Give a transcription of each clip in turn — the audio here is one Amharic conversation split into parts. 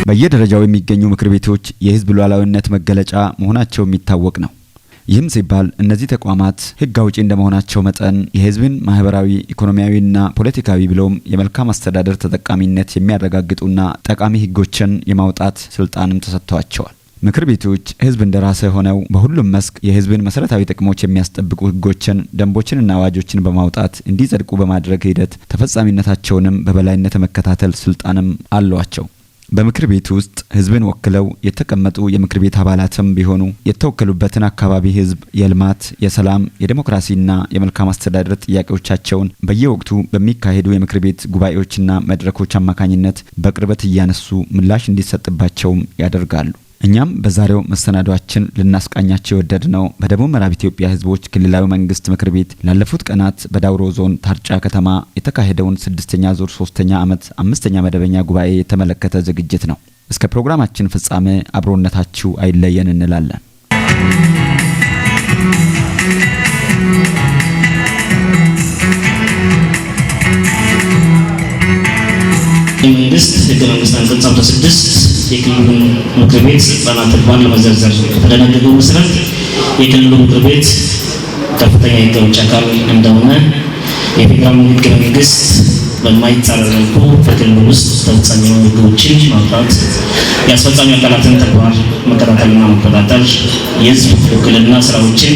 በየደረጃው የሚገኙ ምክር ቤቶች የህዝብ ሉዓላዊነት መገለጫ መሆናቸው የሚታወቅ ነው። ይህም ሲባል እነዚህ ተቋማት ህግ አውጪ እንደመሆናቸው መጠን የህዝብን ማህበራዊ፣ ኢኮኖሚያዊና ፖለቲካዊ ብሎም የመልካም አስተዳደር ተጠቃሚነት የሚያረጋግጡና ጠቃሚ ህጎችን የማውጣት ስልጣንም ተሰጥቷቸዋል። ምክር ቤቶች ህዝብ እንደራሴ ሆነው በሁሉም መስክ የህዝብን መሰረታዊ ጥቅሞች የሚያስጠብቁ ህጎችን፣ ደንቦችንና አዋጆችን በማውጣት እንዲጸድቁ በማድረግ ሂደት ተፈጻሚነታቸውንም በበላይነት መከታተል ስልጣንም አሏቸው። በምክር ቤት ውስጥ ህዝብን ወክለው የተቀመጡ የምክር ቤት አባላትም ቢሆኑ የተወከሉበትን አካባቢ ህዝብ የልማት፣ የሰላም፣ የዴሞክራሲና የመልካም አስተዳደር ጥያቄዎቻቸውን በየወቅቱ በሚካሄዱ የምክር ቤት ጉባኤዎችና መድረኮች አማካኝነት በቅርበት እያነሱ ምላሽ እንዲሰጥባቸውም ያደርጋሉ። እኛም በዛሬው መሰናዷችን ልናስቃኛቸው የወደድነው በደቡብ ምዕራብ ኢትዮጵያ ህዝቦች ክልላዊ መንግስት ምክር ቤት ላለፉት ቀናት በዳውሮ ዞን ታርጫ ከተማ የተካሄደውን 6ኛ ዙር 3ኛ ዓመት 5ኛ መደበኛ ጉባኤ የተመለከተ ዝግጅት ነው። እስከ ፕሮግራማችን ፍጻሜ አብሮነታችሁ አይለየን እንላለን። የመንግስት ህገ መንግስት አንቀጽ 56 የክልሉን ምክር ቤት ስልጣንና ተግባር ለመዘርዘር በተደነገገው መሰረት የክልሉ ምክር ቤት ከፍተኛ የህግ አውጪ አካል እንደሆነ፣ የፌዴራል ህገ መንግስት በማይጻረር መልኩ በክልሉ ውስጥ ተፈጻሚ የሆኑ ህጎችን ማውጣት፣ የአስፈጻሚ አካላትን ተግባር መከታተልና መቆጣጠር፣ የህዝብ ውክልና ስራዎችን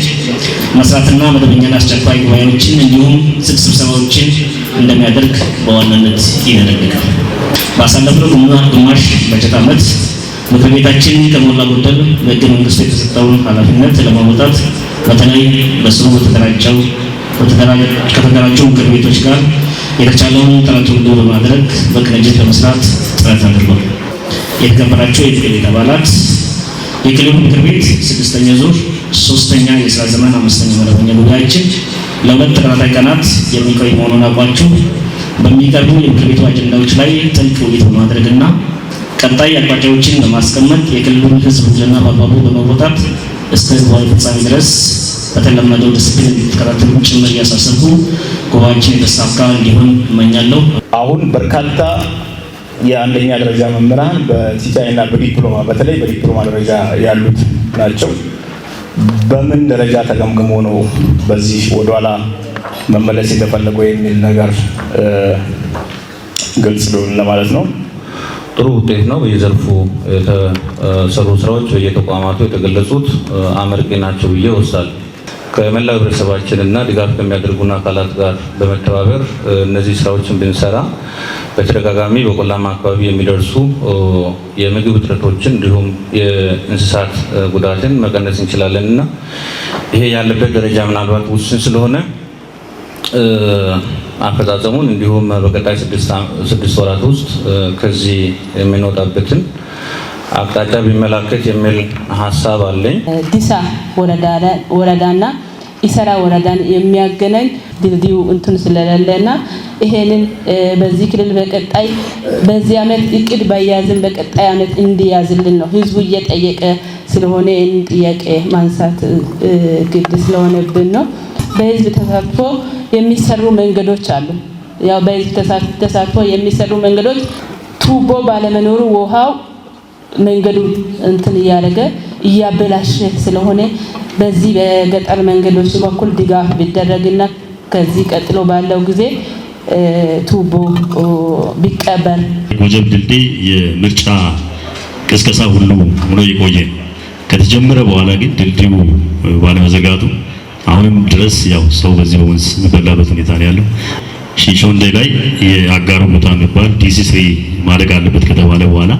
መስራትና መደበኛና አስቸኳይ ጉባኤዎችን እንዲሁም ዝግ ስብሰባዎችን እንደሚያደርግ በዋናነት ይደነግጋል። ባሳለፍነው ግማሽ በጀት ዓመት ምክር ቤታችን ከሞላ ጎደል በህገ መንግስቱ የተሰጠውን ኃላፊነት ለመወጣት በተለይ በስሩ ከተደራጁ ምክር ቤቶች ጋር የተቻለውን ጥረት ሁሉ በማድረግ በቅንጅት ለመስራት ጥረት አድርጓል። የተከበራችሁ የምክር ቤት አባላት፣ የክልሉ ምክር ቤት 6ኛ ዙር 3ኛ የስራ ዘመን 5ኛ መደበኛ ጉባኤያችን ለ2 ተከታታይ ቀናት የሚቆይ መሆኑን አውቃችሁ በሚቀርቡ የምክር ቤቱ አጀንዳዎች ላይ ጥልቅ ውይይት በማድረግና ቀጣይ አቅጣጫዎችን በማስቀመጥ የክልሉን ህዝብ ውክልና በአግባቡ በመወጣት እስከ ጉባኤ ፍጻሜ ድረስ በተለመደው ዲስፕሊን እንድትከታተሉ ጭምር እያሳሰብኩ ጉባኤያችን የተሳካ እንዲሆን እመኛለሁ። አሁን በርካታ የአንደኛ ደረጃ መምህራን በቲቲአይ እና በዲፕሎማ፣ በተለይ በዲፕሎማ ደረጃ ያሉት ናቸው። በምን ደረጃ ተገምግሞ ነው በዚህ ወደኋላ መመለስ የተፈለገው የሚል ነገር ግልጽ ቢሆን ለማለት ነው። ጥሩ ውጤት ነው። በየዘርፉ የተሰሩ ስራዎች በየተቋማቱ የተገለጹት አመርቂ ናቸው ብዬ እወስዳለሁ። ከመላው ህብረተሰባችንና ድጋፍ ከሚያደርጉን አካላት ጋር በመተባበር እነዚህ ስራዎችን ብንሰራ በተደጋጋሚ በቆላማ አካባቢ የሚደርሱ የምግብ እጥረቶችን እንዲሁም የእንስሳት ጉዳትን መቀነስ እንችላለንና ይሄ ያለበት ደረጃ ምናልባት ውስን ስለሆነ አፈጻጸሙን እንዲሁም በቀጣይ 6 ወራት ውስጥ ከዚህ የምንወጣበትን አቅጣጫ ቢመላከት የሚል ሀሳብ አለኝ። ዲሳ ወረዳና ኢሰራ ወረዳን የሚያገናኝ ድልድዩ እንትን ስለሌለና ይሄንን በዚህ ክልል በቀጣይ በዚህ አመት እቅድ ባያዝም በቀጣይ አመት እንዲያዝልን ነው። ህዝቡ እየጠየቀ ስለሆነ ይሄን ጥያቄ ማንሳት ግድ ስለሆነብን ነው። በህዝብ ተሳትፎ የሚሰሩ መንገዶች አሉ። ያው በህዝብ ተሳትፎ የሚሰሩ መንገዶች ቱቦ ባለመኖሩ ውሃው መንገዱ እንትን እያደረገ እያበላሸ ስለሆነ በዚህ በገጠር መንገዶች በኩል ድጋፍ ቢደረግና ከዚህ ቀጥሎ ባለው ጊዜ ቱቦ ቢቀበር። ጎጀብ ድልድይ የምርጫ ቅስቀሳ ሁሉ ሆኖ የቆየ ከተጀመረ በኋላ ግን ድልድዩ ባለመዘጋቱ አሁንም ድረስ ያው ሰው በዚህ በወንዝ የሚበላበት ሁኔታ ነው ያለው። ሺሾንዴ ላይ የአጋሮ ቦታ የሚባል ዲሲ 3 ማደግ አለበት ከተባለ በኋላ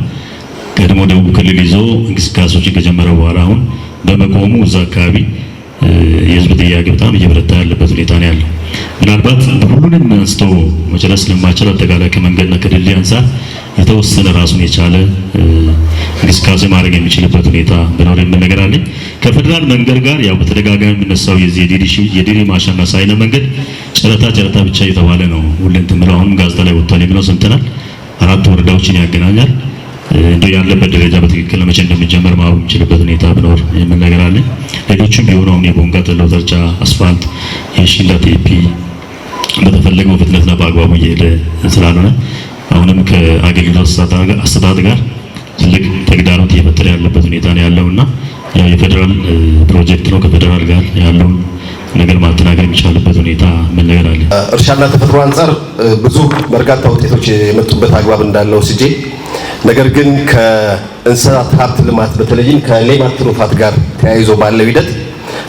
ቀድሞ ደቡብ ክልል ይዞ እንቅስቃሴዎችን ከጀመረ በኋላ አሁን በመቆሙ እዛ አካባቢ የህዝብ ጥያቄ በጣም እየበረታ ያለበት ሁኔታ ነው ያለው። ምናልባት ሁሉንም አንስቶ መጨረስ ስለማይቻል አጠቃላይ ከመንገድና ከድልድይ አንፃር የተወሰነ ራሱን የቻለ እንቅስቃሴ ማድረግ የሚችልበት ሁኔታ ቢኖር የሚል ነገር አለኝ። ከፌደራል መንገድ ጋር ያው በተደጋጋሚ የሚነሳው የዚህ የዲዲ ማሻና ሳይነ መንገድ ጨረታ ጨረታ ብቻ እየተባለ ነው ሁሌ እንትን ብለው አሁንም ጋዜጣ ላይ ወጥቷል የሚለው ሰምተናል። 4 ወረዳዎችን ያገናኛል። እንደው ያለበት ደረጃ በትክክል መቼ እንደሚጀመር ማወቅ የሚችልበት ሁኔታ ቢኖር የሚል ነገር አለ። ሌሎችም ቢሆኑ አሁን የቦንጋ ጠለው ተርጫ አስፋልት የሺንዳ ቴፒ በተፈለገው ፍጥነትና በአግባቡ እየሄደ ስላልሆነ አሁንም ከአገልግሎት አሰጣጥ ጋር ትልቅ ተግዳሮት እየፈጠረ ያለበት ሁኔታ ነው ያለውና ያው የፌዴራል ፕሮጀክት ነው። ከፌዴራል ጋር ያለውን ነገር ማጠናከር የሚቻልበት ሁኔታ ምን ነገር አለ? እርሻና ተፈጥሮ አንጻር ብዙ በርካታ ውጤቶች የመጡበት አግባብ እንዳለው ስጄ፣ ነገር ግን ከእንስሳት ሀብት ልማት በተለይም ከሌማት ትሩፋት ጋር ተያይዞ ባለው ሂደት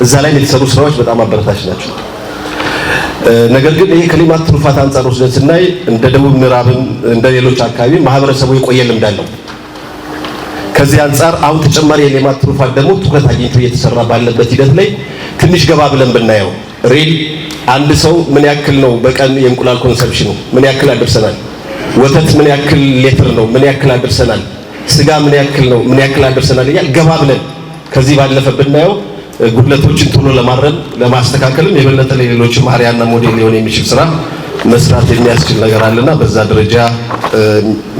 እዛ ላይ የተሰሩ ስራዎች በጣም አበረታች ናቸው። ነገር ግን ይሄ ከሌማት ትሩፋት አንጻር ወስደን ስናይ እንደ ደቡብ ምዕራብም እንደ ሌሎች አካባቢ ማህበረሰቡ የቆየ ልምድ አለው። ከዚህ አንጻር አሁን ተጨማሪ የሌማት ትሩፋት ደግሞ ትኩረት አግኝቶ እየተሰራ ባለበት ሂደት ላይ ትንሽ ገባ ብለን ብናየው real አንድ ሰው ምን ያክል ነው በቀን የእንቁላል consumption ኑ ምን ያክል አድርሰናል? ወተት ምን ያክል ሊትር ነው? ምን ያክል አድርሰናል? ስጋ ምን ያክል ነው? ምን ያክል አድርሰናል? እያል ገባ ብለን ከዚህ ባለፈ ብናየው ጉድለቶችን ቶሎ ለማረም ለማስተካከልም የበለጠ ለሌሎችም አርአያና ሞዴል ሊሆን የሚችል ስራ መስራት የሚያስችል ነገር አለና በዛ ደረጃ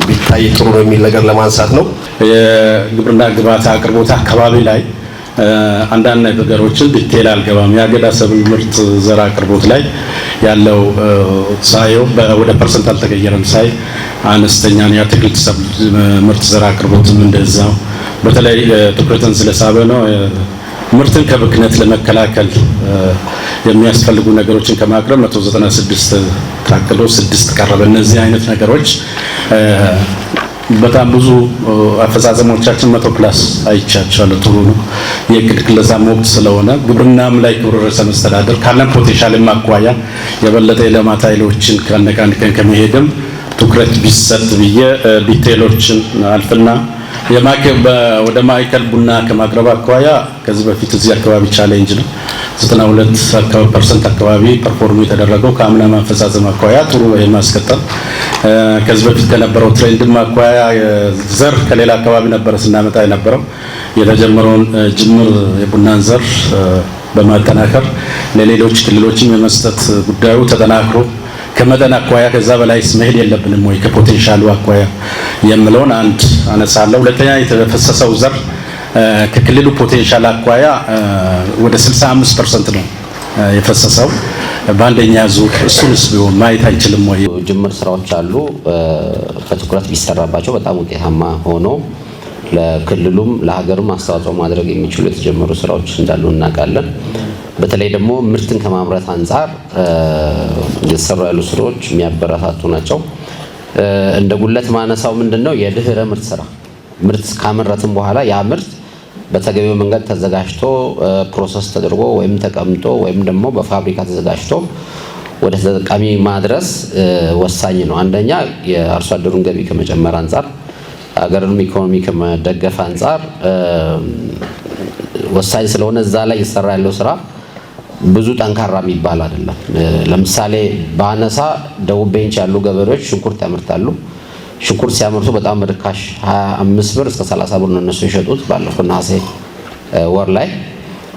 ቢታይ ጥሩ ነው የሚል ነገር ለማንሳት ነው። የግብርና ግብዓት አቅርቦት አካባቢ ላይ አንዳንድ ነገሮችን detail አልገባም። የአገዳ ሰብል ምርጥ ዘር አቅርቦት ላይ ያለው ሳየው ወደ percent አልተቀየረም፣ ሳይ አነስተኛ ነው። የአትክልት ሰብል ምርጥ ዘር አቅርቦትም እንደዛው በተለይ ትኩረትን ስለሳበ ነው። ምርትን ከብክነት ለመከላከል የሚያስፈልጉ ነገሮችን ከማቅረብ 196 ታቅዶ 6 ቀረበ። እነዚህ አይነት ነገሮች በጣም ብዙ አፈጻጸሞቻችን 100 plus አይቻቸዋለሁ። ጥሩ ነው። የእቅድ ክለሳም ወቅት ስለሆነ ግብርናም ላይ ክቡር ርዕሰ መስተዳድር ካለን potential ም አኳያ የበለጠ የልማት ኃይሎችን ካነቃንቀን ከመሄድም ትኩረት ቢሰጥ ብዬ detail ኦችን አልፍና ወደ ማዕከል ቡና ከማቅረብ አኳያ ከዚህ በፊት እዚህ አካባቢ challenge ነው። 92% አካባቢ perform የተደረገው ከአምና ማፈጻጸም አኳያ ጥሩ የማስቀጠል፣ ከዚህ በፊት ከነበረው trend ም አኳያ ዘር ከሌላ አካባቢ ነበረ ስናመጣ የነበረው። የተጀመረውን ጅምር የቡናን ዘር በማጠናከር ለሌሎች ክልሎችም የመስጠት ጉዳዩ ተጠናክሮ ከመጠን አኳያ ከዛ በላይስ መሄድ የለብንም ወይ ከ potential ኡ አኳያ የምለውን አንድ አነሳለሁ። ሁለተኛ የተፈሰሰው ዘር ከክልሉ potential አኳያ ወደ 65% ነው የፈሰሰው በአንደኛ ዙር። እሱንስ ቢሆን ማየት አይችልም ወይ? ጅምር ስራዎች አሉ። በትኩረት ቢሰራባቸው በጣም ውጤታማ ሆኖ ለክልሉም ለሀገርም አስተዋጽኦ ማድረግ የሚችሉ የተጀመሩ ስራዎች እንዳሉ እናውቃለን። በተለይ ደግሞ ምርትን ከማምረት አንጻር እየተሰሩ ያሉ ስራዎች የሚያበረታቱ ናቸው። እንደ ጉለት ማነሳው ምንድነው የድህረ ምርት ስራ፣ ምርት ካመረትም በኋላ ያ ምርት በተገቢው መንገድ ተዘጋጅቶ process ተደርጎ ወይም ተቀምጦ ወይም ደግሞ በፋብሪካ ተዘጋጅቶ ወደ ተጠቃሚ ማድረስ ወሳኝ ነው። አንደኛ የአርሶ አደሩን ገቢ ከመጨመር አንጻር፣ ሀገርንም ኢኮኖሚ ከመደገፍ አንጻር ወሳኝ ስለሆነ እዛ ላይ እየተሰራ ያለው ስራ ብዙ ጠንካራ የሚባል አይደለም። ለምሳሌ በአነሳ ደቡብ ቤንች ያሉ ገበሬዎች ሽንኩርት ያመርታሉ። ሽንኩርት ሲያመርቱ በጣም ርካሽ 25 ብር እስከ 30 ብር ነው እነሱ የሸጡት ባለፈው ነሐሴ ወር ላይ።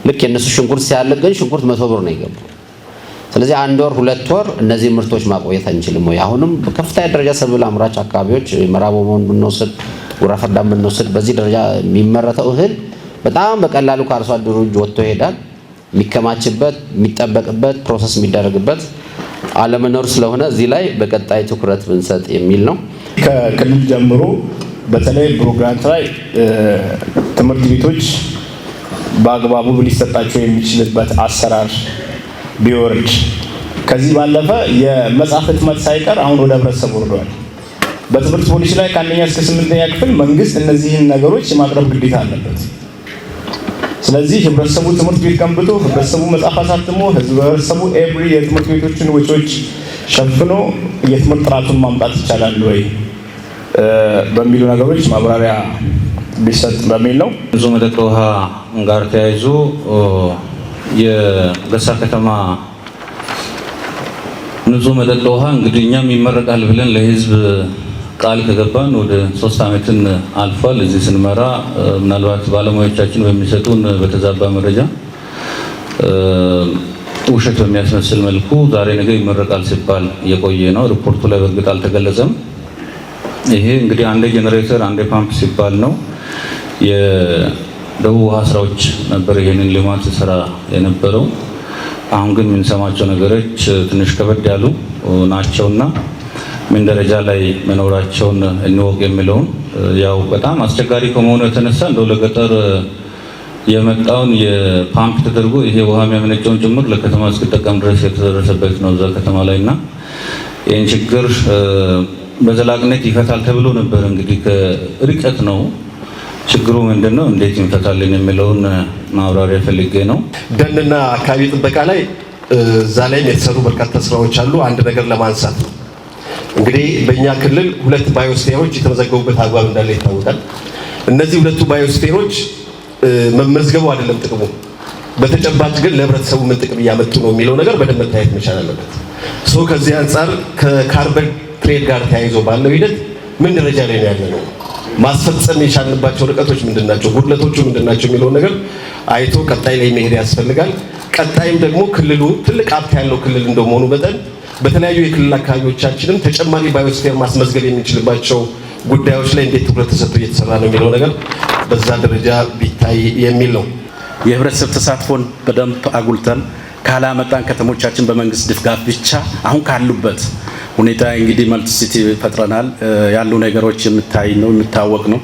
ልክ የእነሱ ሽንኩርት ሲያልቅ ግን ሽንኩርት 100 ብር ነው የገባው። ስለዚህ አንድ ወር 2 ወር እነዚህ ምርቶች ማቆየት አንችልም ወይ? አሁንም በከፍተኛ ደረጃ ሰብል አምራች አካባቢዎች ምዕራብ ኦሞን ብንወስድ፣ ጉራ ፈርዳን ብንወስድ በዚህ ደረጃ የሚመረተው እህል በጣም በቀላሉ ከአርሶ አደሩ እጅ ወጥቶ ይሄዳል። የሚከማችበት፣ የሚጠበቅበት፣ process የሚደረግበት አለመኖር ስለሆነ እዚህ ላይ በቀጣይ ትኩረት ብንሰጥ የሚል ነው። ከክልል ጀምሮ በተለይ block grant ላይ ትምህርት ቤቶች በአግባቡ ሊሰጣቸው የሚችልበት አሰራር ቢወርድ፣ ከዚህ ባለፈ የመጽሐፍ ህትመት ሳይቀር አሁን ወደ ህብረተሰቡ ወርዷል። በትምህርት ፖሊሲ ላይ ከአንደኛ እስከ ስምንተኛ ክፍል መንግስት እነዚህን ነገሮች የማቅረብ ግዴታ አለበት። ስለዚህ ህብረተሰቡ ትምህርት ቤት ገንብቶ፣ ህብረተሰቡ መጽሐፍ አሳትሞ፣ ህብረተሰቡ every የትምህርት ቤቶችን ወጪዎች ሸፍኖ የትምህርት ጥራቱን ማምጣት ይቻላል ወይ በሚሉ ነገሮች ማብራሪያ ቢሰጥ በሚል ነው። ንጹህ መጠጥ ውሃ ጋር ተያይዞ የገሳ ከተማ ንጹህ መጠጥ ውሃ እንግዲህ እኛም ይመረቃል ብለን ለህዝብ ቃል ከገባን ወደ 3 ዓመትን አልፏል። እዚህ ስንመራ ምናልባት ባለሙያዎቻችን በሚሰጡን በተዛባ መረጃ ውሸት በሚያስመስል መልኩ ዛሬ ነገ ይመረቃል ሲባል የቆየ ነው። ሪፖርቱ ላይ በእርግጥ አልተገለጸም። ይሄ እንግዲህ አንዴ ጄኔሬተር አንዴ ፓምፕ ሲባል ነው። የደቡብ ውሃ ስራዎች ነበር ይሄንን ልማት ስራ የነበረው። አሁን ግን የምንሰማቸው ነገሮች ትንሽ ከበድ ያሉ ናቸውና ምን ደረጃ ላይ መኖራቸውን እንወቅ የሚለውን ያው በጣም አስቸጋሪ ከመሆኑ የተነሳ እንደው ለገጠር የመጣውን የፓምፕ ተደርጎ ይሄ ውሃ የሚያመነጨውን ጭምር ለከተማ እስኪጠቀም ድረስ የተደረሰበት ነው እዛ ከተማ ላይ እና ይህን ችግር በዘላቂነት ይፈታል ተብሎ ነበር። እንግዲህ ከርቀት ነው ችግሩ ምንድን ነው፣ እንዴት እንፈታለን የሚለውን ማብራሪያ ፈልጌ ነው። ደንና አካባቢ ጥበቃ ላይ እዛ ላይም የተሰሩ በርካታ ስራዎች አሉ። አንድ ነገር ለማንሳት ነው። እንግዲህ በእኛ ክልል ሁለት biosphere ኦች የተመዘገቡበት አግባብ እንዳለ ይታወቃል። እነዚህ ሁለቱ biosphere ኦች መመዝገቡ አይደለም ጥቅሙ፣ በተጨባጭ ግን ለህብረተሰቡ ምን ጥቅም እያመጡ ነው የሚለው ነገር በደንብ መታየት መቻል አለበት። So ከዚህ አንጻር ከ carbon trade ጋር ተያይዞ ባለው ሂደት ምን ደረጃ ላይ ነው ያለነው፣ ማስፈጸም የቻልንባቸው ርቀቶች ምንድን ናቸው፣ ጉድለቶቹ ምንድን ናቸው የሚለውን ነገር አይቶ ቀጣይ ላይ መሄድ ያስፈልጋል። ቀጣይም ደግሞ ክልሉ ትልቅ ሀብት ያለው ክልል እንደመሆኑ መጠን በተለያዩ የክልል አካባቢዎቻችንም ተጨማሪ biosphere ማስመዝገብ የምንችልባቸው ጉዳዮች ላይ እንዴት ትኩረት ተሰጥቶ እየተሰራ ነው የሚለው ነገር በዛ ደረጃ ቢታይ የሚል ነው። የህብረተሰብ ተሳትፎን በደንብ አጉልተን ካላመጣን ከተሞቻችን በመንግስት ድጋፍ ብቻ አሁን ካሉበት ሁኔታ እንግዲህ multi city ፈጥረናል። ያሉ ነገሮች የምታይ ነው፣ የሚታወቅ ነው።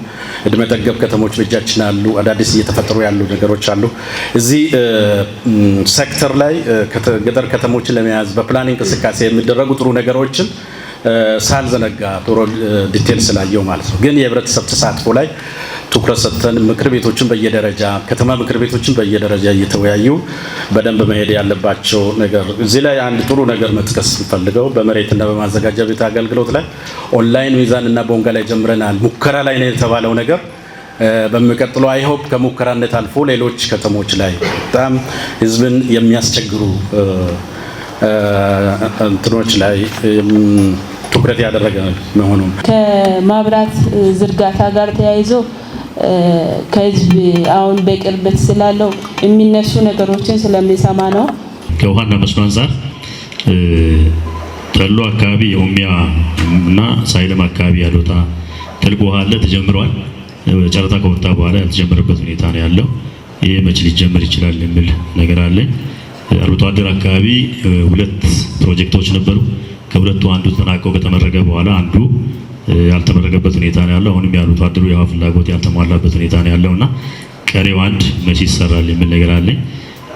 እድሜ ጠገብ ከተሞች በእጃችን አሉ። አዳዲስ እየተፈጠሩ ያሉ ነገሮች አሉ። እዚህ ሴክተር ላይ ገጠር ከተሞችን ለመያዝ በፕላን እንቅስቃሴ የሚደረጉ ጥሩ ነገሮችን ሳልዘነጋ ጥሩ detail ስላየው ማለት ነው። ግን የህብረተሰብ ተሳትፎ ላይ ትኩረት ሰጥተን ምክር ቤቶችን በየደረጃ ከተማ ምክር ቤቶችን በየደረጃ እየተወያዩ በደንብ መሄድ ያለባቸው ነገር። እዚህ ላይ አንድ ጥሩ ነገር መጥቀስ ፈልገው በመሬትና በማዘጋጃ ቤት አገልግሎት ላይ ኦንላይን ሚዛን እና ቦንጋ ላይ ጀምረናል። ሙከራ ላይ ነው የተባለው ነገር በሚቀጥለው I hope ከሙከራነት አልፎ ሌሎች ከተሞች ላይ በጣም ህዝብን የሚያስቸግሩ እንትኖች ላይ ትኩረት ያደረገ መሆኑን። ከማብራት ዝርጋታ ጋር ተያይዞ ከህዝብ አሁን በቅርበት ስላለው የሚነሱ ነገሮችን ስለሚሰማ ነው። ከውሃና መስኖ አንጻር ጠሎ አካባቢ የኦሚያ እና ሳይለም አካባቢ ያሉታ ትልቅ ውሃ አለ፣ ተጀምሯል። ጨረታ ከወጣ በኋላ ያልተጀመረበት ሁኔታ ነው ያለው። ይሄ መቼ ሊጀመር ይችላል የሚል ነገር አለ። አርብቶ አደር አካባቢ ሁለት ፕሮጀክቶች ነበሩ። ከሁለቱ አንዱ ተጠናቆ ከተመረቀ በኋላ አንዱ ያልተመረቀበት ሁኔታ ነው ያለው። አሁንም የአርብቶ አደሩ የውሃ ፍላጎት ያልተሟላበት ሁኔታ ነው ያለውና ቀሪው አንድ መቼ ይሰራል የሚል ነገር አለኝ።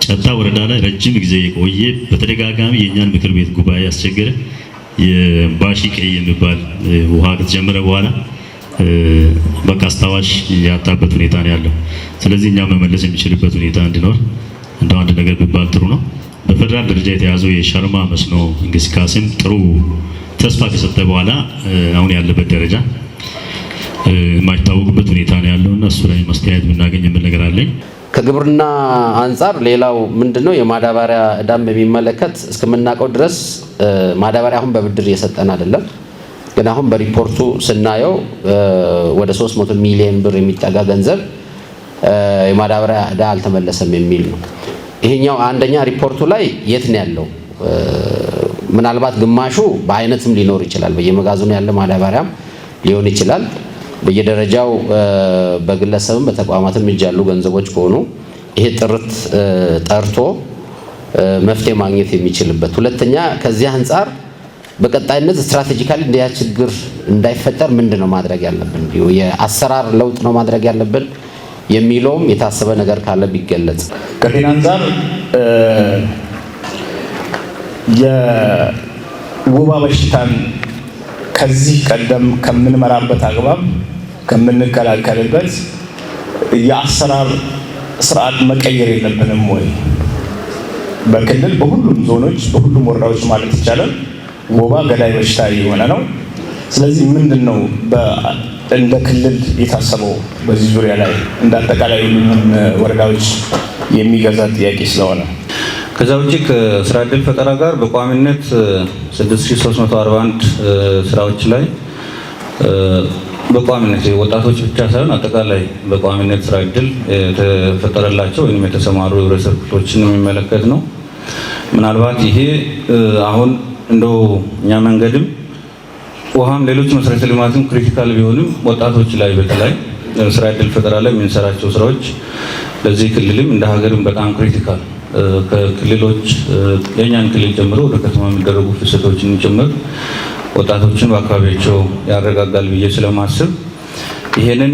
ጨታ ወረዳ ላይ ረጅም ጊዜ የቆየ፣ በተደጋጋሚ የእኛን ምክር ቤት ጉባኤ ያስቸገረ የባሺ ቀይ የሚባል ውሃ ከተጀመረ በኋላ በቃ አስታዋሽ ያጣበት ሁኔታ ነው ያለው። ስለዚህ እኛ መመለስ የሚችልበት ሁኔታ እንዲኖር እንደው አንድ ነገር ቢባል ጥሩ ነው። በፌደራል ደረጃ የተያዘው የሸርማ መስኖ እንቅስቃሴም ጥሩ ተስፋ ከሰጠ በኋላ አሁን ያለበት ደረጃ የማይታወቅበት ሁኔታ ነው ያለውና እሱ ላይ ማስተያየት ብናገኝ የሚል ነገር አለኝ። ከግብርና አንጻር ሌላው ምንድነው፣ የማዳበሪያ እዳን በሚመለከት እስከምናውቀው ድረስ ማዳበሪያ አሁን በብድር እየሰጠን አይደለም። ግን አሁን በሪፖርቱ ስናየው ወደ 300 ሚሊዮን ብር የሚጠጋ ገንዘብ የማዳበሪያ እዳ አልተመለሰም የሚል ነው። ይሄኛው አንደኛ ሪፖርቱ ላይ የት ነው ያለው? ምናልባት ግማሹ በአይነትም ሊኖር ይችላል። በየመጋዘኑ ያለ ማዳበሪያም ሊሆን ይችላል። በየደረጃው በግለሰብም በተቋማትም እጅ ያሉ ገንዘቦች ከሆኑ ይሄ ጥርት ጠርቶ መፍትሄ ማግኘት የሚችልበት። ሁለተኛ ከዚህ አንጻር በቀጣይነት strategically እንዲያ ችግር እንዳይፈጠር ምንድን ነው ማድረግ ያለብን? የአሰራር ለውጥ ነው ማድረግ ያለብን የሚለውም የታሰበ ነገር ካለ ቢገለጽ። ከጤና አንጻር የወባ በሽታን ከዚህ ቀደም ከምንመራበት አግባብ ከምንከላከልበት የአሰራር ስርዓት መቀየር የለብንም ወይ? በክልል በሁሉም ዞኖች በሁሉም ወረዳዎች ማለት ይቻላል ወባ ገዳይ በሽታ የሆነ ነው። ስለዚህ ምንድን ነው እንደ ክልል የታሰበው በዚህ ዙሪያ ላይ፣ እንደ አጠቃላይ ሁሉንም ወረዳዎች የሚገዛ ጥያቄ ስለሆነ። ከዛ ውጪ ከስራ ዕድል ፈጠራ ጋር በቋሚነት 6341 ስራዎች ላይ በቋሚነት ወጣቶች ብቻ ሳይሆን አጠቃላይ በቋሚነት ስራ ዕድል የተፈጠረላቸው ወይም የተሰማሩ የህብረተሰብ ክፍሎችን የሚመለከት ነው። ምናልባት ይሄ አሁን እንደው እኛ መንገድም ውሃም ሌሎች መሰረተ ልማትም critical ቢሆንም ወጣቶች ላይ በተለይ ስራ ዕድል ፈጠራ ላይ የምንሰራቸው ስራዎች ለዚህ ክልልም እንደ ሀገርም በጣም critical፣ ከክልሎች የእኛን ክልል ጨምሮ ወደ ከተማ የሚደረጉ ፍሰቶችን ጭምር ወጣቶችን በአካባቢያቸው ያረጋጋል ብዬ ስለማስብ ይሄንን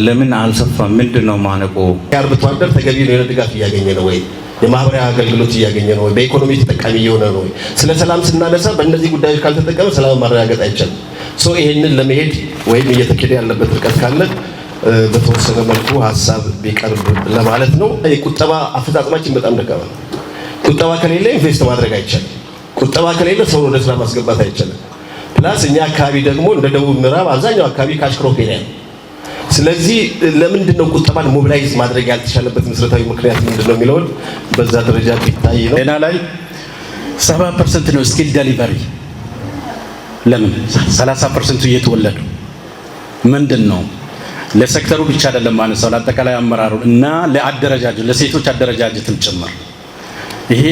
ለምን አልሰፋም? ምንድን ነው ማነቆ? የአርብቶ አደር ተገቢውን የሆነ ድጋፍ እያገኘ ነው ወይ? የማህበራዊ አገልግሎት እያገኘ ነው ወይ? በኢኮኖሚ ተጠቃሚ እየሆነ ነው ወይ? ስለ ሰላም ስናነሳ በእነዚህ ጉዳዮች ካልተጠቀመ ሰላም ማረጋገጥ አይቻልም። So ይሄንን ለመሄድ ወይም እየተኬደ ያለበት ርቀት ካለ በተወሰነ መልኩ ሀሳብ ቢቀርብ ለማለት ነው። የቁጠባ አፈጻጸማችን በጣም ደካማ ነው። ቁጠባ ከሌለ invest ማድረግ አይቻልም። ቁጠባ ከሌለ ሰውን ወደ ስራ ማስገባት አይቻልም። Plus እኛ አካባቢ ደግሞ እንደ ደቡብ ምዕራብ አብዛኛው አካባቢ cash crop area ነው። ስለዚህ ለምንድን ነው ቁጠባን mobilize ማድረግ ያልተቻለበት መሰረታዊ ምክንያት ምንድን ነው የሚለውን በዛ ደረጃ ቢታይ ነው። ጤና ላይ 70% ነው skill delivery። ለምን 30%ቱ እየተወለዱ ምንድን ነው? ለሴክተሩ ብቻ አይደለም ማነሳው፣ ለአጠቃላይ አመራሩ እና ለአደረጃጀት፣ ለሴቶች አደረጃጀትም ጭምር። ይሄ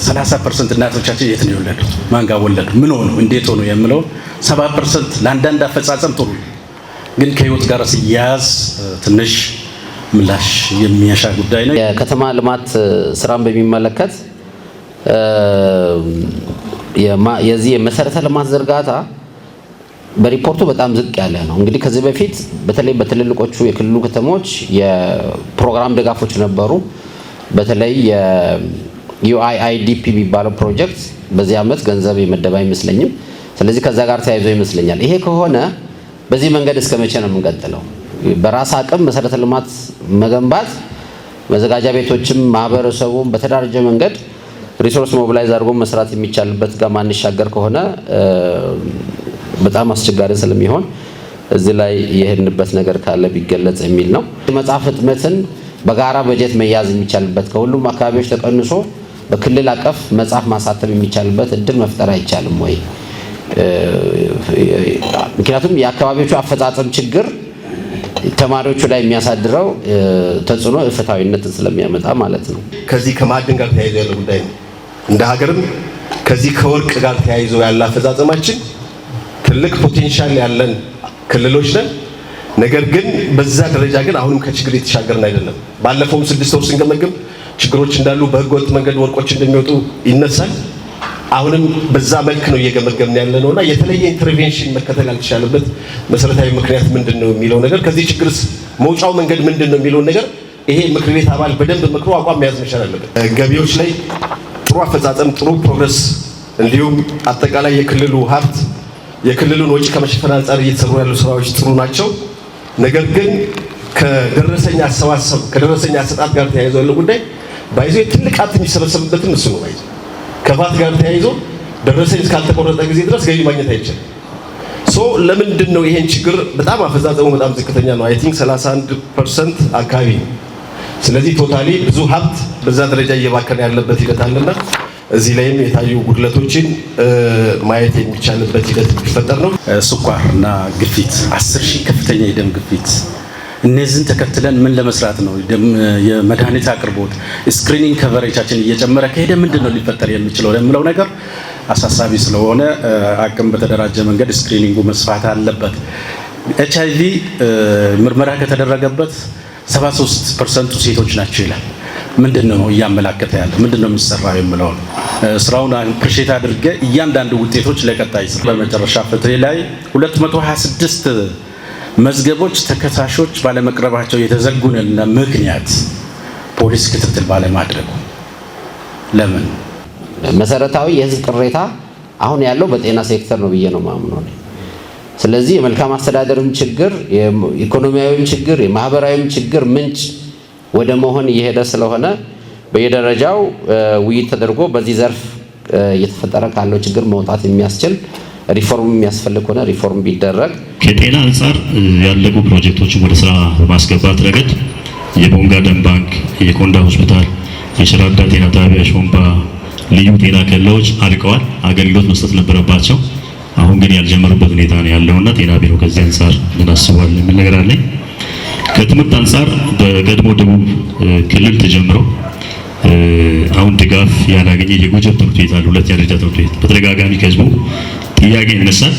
30% እናቶቻችን የት ነው የወለዱት? ማን ጋር ወለዱ? ምን ሆኑ? እንዴት ሆኑ? የምለው 70% ለአንዳንድ አፈጻጸም ጥሩ፣ ግን ከህይወት ጋር ሲያያዝ ትንሽ ምላሽ የሚያሻ ጉዳይ ነው። የከተማ ልማት ስራን በሚመለከት የዚህ የመሰረተ ልማት ዝርጋታ በሪፖርቱ በጣም ዝቅ ያለ ነው። እንግዲህ ከዚህ በፊት በተለይ በትልልቆቹ የክልሉ ከተሞች የፕሮግራም ድጋፎች ነበሩ። በተለይ የ UIIDP የሚባለው ፕሮጀክት በዚህ ዓመት ገንዘብ የመደበ አይመስለኝም። ስለዚህ ከዛ ጋር ተያይዞ ይመስለኛል። ይሄ ከሆነ በዚህ መንገድ እስከ መቼ ነው የምንቀጥለው? በራስ አቅም መሰረተ ልማት መገንባት፣ መዘጋጃ ቤቶችም ማህበረሰቡም በተደራጀ መንገድ resource mobilize አድርጎ መስራት የሚቻልበት ጋር ማንሻገር ከሆነ በጣም አስቸጋሪ ስለሚሆን እዚህ ላይ የሄድንበት ነገር ካለ ቢገለጽ የሚል ነው። መጽሐፍ ህትመትን በጋራ በጀት መያዝ የሚቻልበት፣ ከሁሉም አካባቢዎች ተቀንሶ በክልል አቀፍ መጽሐፍ ማሳተም የሚቻልበት እድል መፍጠር አይቻልም ወይ? ምክንያቱም የአካባቢዎቹ አፈጻጸም ችግር ተማሪዎቹ ላይ የሚያሳድረው ተጽዕኖ ኢፍትሐዊነትን ስለሚያመጣ ማለት ነው። ከዚህ ከማዕድን ጋር ተያይዞ ያለ ጉዳይ ነው። እንደ ሀገርም ከዚህ ከወርቅ ጋር ተያይዞ ያለ አፈጻጸማችን ትልቅ potential ያለን ክልሎች ነን። ነገር ግን በዛ ደረጃ ግን አሁንም ከችግር የተሻገርን አይደለም። ባለፈውም 6 ወር ስንገመግም ችግሮች እንዳሉ፣ በህገወጥ መንገድ ወርቆች እንደሚወጡ ይነሳል። አሁንም በዛ መልክ ነው እየገመገምን ያለ ነውና የተለየ intervention መከተል ያልተቻለበት መሰረታዊ ምክንያት ምንድን ነው የሚለው ነገር፣ ከዚህ ችግርስ መውጫው መንገድ ምንድን ነው የሚለውን ነገር ይሄ ምክር ቤት አባል በደንብ መክሮ አቋም መያዝ መቻል አለበት። ገቢዎች ላይ ጥሩ አፈጻጸም፣ ጥሩ progress፣ እንዲሁም አጠቃላይ የክልሉ ሀብት የክልሉን ወጪ ከመሸፈን አንጻር እየተሰሩ ያሉ ስራዎች ጥሩ ናቸው። ነገር ግን ከደረሰኝ አሰባሰብ፣ ከደረሰኝ አሰጣጥ ጋር ተያይዞ ያለው ጉዳይ by the way ትልቅ ሀብት የሚሰበሰብበትም እሱ ነው። By the way ከ VAT ጋር ተያይዞ ደረሰኝ እስካልተቆረጠ ጊዜ ድረስ ገቢ ማግኘት አይቻልም። So ለምንድን ነው ይሄን ችግር በጣም አፈጻጸሙ በጣም ዝቅተኛ ነው። I think 31% አካባቢ ነው። ስለዚህ totally ብዙ ሀብት በዛ ደረጃ እየባከነ ያለበት ሂደት አለና እዚህ ላይም የታዩ ጉድለቶችን ማየት የሚቻልበት ሂደት ቢፈጠር ነው። ስኳር እና ግፊት፣ 10 ሺህ ከፍተኛ የደም ግፊት፣ እነዚህን ተከትለን ምን ለመስራት ነው? የመድኃኒት አቅርቦት፣ screening coverage ኣችን እየጨመረ ከሄደ ምንድን ነው ሊፈጠር የሚችለው የሚለው ነገር አሳሳቢ ስለሆነ አቅም በተደራጀ መንገድ screening ኡ መስፋት አለበት። ኤች አይቪ ምርመራ ከተደረገበት 73%ቱ ሴቶች ናቸው ይላል። ምንድን ነው እያመላከተ ያለው? ምንድን ነው የሚሰራው የሚለውን ስራውን appreciate አድርገ እያንዳንዱ ውጤቶች ለቀጣይ ስራ። በመጨረሻ ፍትህ ላይ 226 መዝገቦች ተከሳሾች ባለመቅረባቸው የተዘጉንና ምክንያት ፖሊስ ክትትል ባለማድረጉ ለምን? መሰረታዊ የህዝብ ቅሬታ አሁን ያለው በጤና ሴክተር ነው ብዬ ነው የማምነው። ስለዚህ የመልካም አስተዳደርም ችግር፣ የኢኮኖሚያዊም ችግር፣ የማህበራዊም ችግር ምንጭ ወደ መሆን እየሄደ ስለሆነ በየደረጃው ውይይት ተደርጎ በዚህ ዘርፍ እየተፈጠረ ካለው ችግር መውጣት የሚያስችል ሪፎርም የሚያስፈልግ ከሆነ ሪፎርም ቢደረግ። ከጤና አንጻር ያለቁ ፕሮጀክቶችን ወደ ስራ በማስገባት ረገድ የቦንጋ ደም ባንክ፣ የኮንዳ ሆስፒታል፣ የሽራዳ ጤና ጣቢያ፣ ሾምባ ልዩ ጤና ኬላዎች አልቀዋል። አገልግሎት መስጠት ነበረባቸው። አሁን ግን ያልጀመሩበት ሁኔታ ነው ያለውና ጤና ቢሮ ከዚህ አንጻር ምን አስቧል የሚል ነገር አለኝ። ከትምህርት አንጻር በቀድሞ ደቡብ ክልል ተጀምሮ አሁን ድጋፍ ያላገኘ የጎጀብ ትምህርት ቤት አለ። ሁለተኛ ደረጃ ትምህርት ቤት በተደጋጋሚ ከህዝቡ ጥያቄ ይነሳል።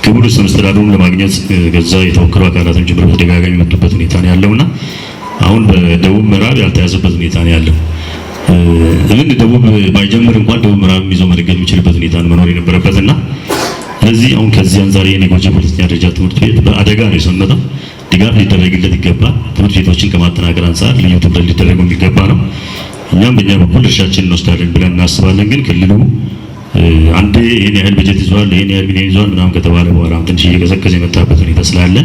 ክቡር ርዕሰ መስተዳድሩን ለማግኘት ከዛ የተወከሉ አካላትም ጭምር በተደጋጋሚ የመጡበት ሁኔታ ነው ያለውና አሁን በደቡብ ምዕራብ ያልተያዘበት ሁኔታ ነው ያለው። even ደቡብ ባይጀምር እንኳን ደቡብ ምዕራብ ይዞ መደገፍ የሚችልበት ሁኔታ ነው መኖር የነበረበትና ስለዚህ ስለዚህ አሁን ከዚህ አንፃር ይሄን የጎጀም ሁለተኛ ደረጃ ትምህርት ቤት በአደጋ ነው የሰመጠው። ድጋፍ ሊደረግለት ይገባል። ትምህርት ቤቶችን ከማጠናከር አንፃር ልዩ ትኩረት ሊደረገው የሚገባ ነው። እኛም በእኛ በኩል ድርሻችንን እንወስዳለን ብለን እናስባለን። ግን ክልሉ አንዴ ይሄን ያህል በጀት ይዟል፣ ይሄን ያህል ሚሊዮን ይዟል ምናምን ከተባለ በኋላ ትንሽ እየቀዘቀዘ የመጣበት ሁኔታ ስላለ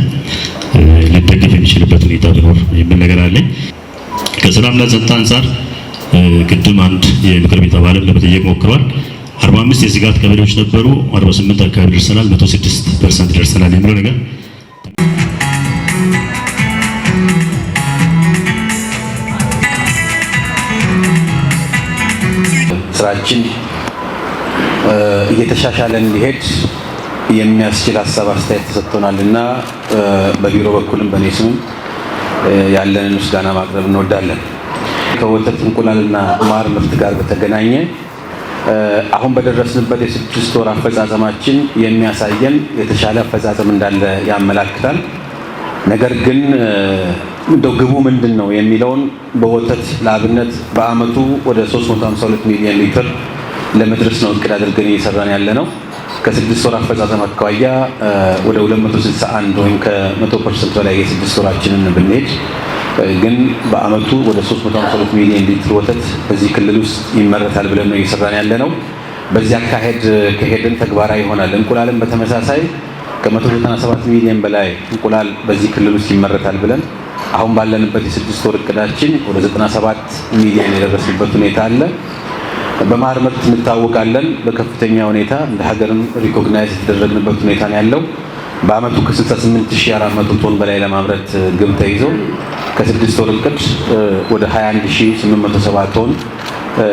ሊደገፍ የሚችልበት ሁኔታ ቢኖር የሚል ነገር አለኝ። ከሰላምና ጸጥታ አንጻር ቅድም አንድ የምክር ቤት አባልን ለመጠየቅ ሞክረዋል። 45 የስጋት ቀበሌዎች ነበሩ፣ 48 አካባቢ ደርሰናል፣ 106% ደርሰናል የሚለው ነገር። ስራችን እየተሻሻለ እንዲሄድ የሚያስችል ሀሳብ አስተያየት ተሰጥቶናል እና በቢሮ በኩልም በእኔ ስምም ያለንን ምስጋና ማቅረብ እንወዳለን። ከወተት፣ እንቁላልና ማር ምርት ጋር በተገናኘ አሁን በደረስንበት የ6 ወር አፈጻጸማችን የሚያሳየን የተሻለ አፈጻጸም እንዳለ ያመላክታል። ነገር ግን እንደው ግቡ ምንድን ነው የሚለውን በወተት ለአብነት በአመቱ ወደ 352 ሚሊዮን ሊትር ለመድረስ ነው እቅድ አድርገን እየሰራን ያለ ነው። ከ6 ወር አፈጻጸም አኳያ ወደ 261 ወይም ከ100% በላይ የ6 ወራችንን ብንሄድ ግን በአመቱ ወደ 352 ሚሊዮን ሊትር ወተት በዚህ ክልል ውስጥ ይመረታል ብለን ነው እየሰራን ያለ ነው። በዚህ አካሄድ ከሄድን ተግባራዊ ይሆናል። እንቁላልም በተመሳሳይ ከ197 ሚሊዮን በላይ እንቁላል በዚህ ክልል ውስጥ ይመረታል ብለን አሁን ባለንበት የ6 ወር እቅዳችን ወደ 97 ሚሊዮን የደረስንበት ሁኔታ አለ። በማር ምርት እንታወቃለን። በከፍተኛ ሁኔታ እንደ ሀገርም recognize የተደረግንበት ሁኔታ ነው ያለው። በአመቱ ከ68,400 ቶን በላይ ለማምረት ግብ ተይዞ ከ6 ወር እቅድ ወደ 21,870 ቶን